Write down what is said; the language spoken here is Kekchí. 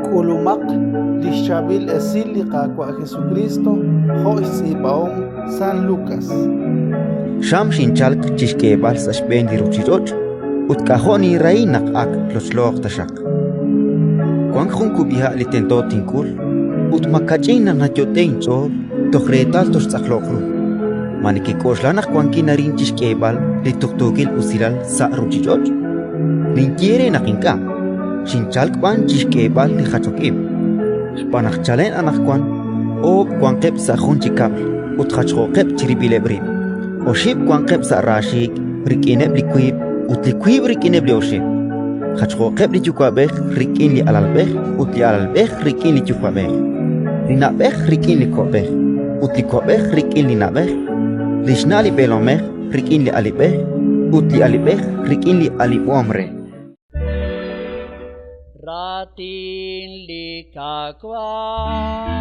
K'ulumaq li xChaab'il Esil li Qaawa' Jesukriist jo' xtz'iib'ahom San Lukas. Xam xinchalk chi xk'eeb'al sa' xb'een li ruuchich'och', ut k'ajo' ninrahi naq ak lochlooq taxaq! Wank jun kub'iha' li tento tink'ul, ut makach'in naq nayot'e'k inch'ool toj reetal toxtz'aqloq ru. Ma nekek'oxla naq wankin arin chi xk'eeb'al li tuqtuukil usilal sa' ruuchich'och'? Ninye eere naq ink'a', xinchalk b'an chi xk'eeb'al li jachok ib'. Xb'aan naq chalen anaqwan oob' wanqeb' sa' jun chi kab'l ut jachjooqeb' chirib'ileb' rib': oxib' wanqeb' sa' raaxiik' rik'ineb' li wiib' ut li wiib' rik'ineb' li oxib'. Jachjooqeb' li yuwa'b'ej rik'in li alalb'ej ut li alalb'ej rik'in li yuwa'b'ej, li na'b'ej rik'in li ko'b'ej ut li ko'b'ej rik'in li na'b'ej, li xna' li b'eelomej rik'in li alib'ej ut li alib'ej rik'in li alib'om re. Raatin li Qaawa'.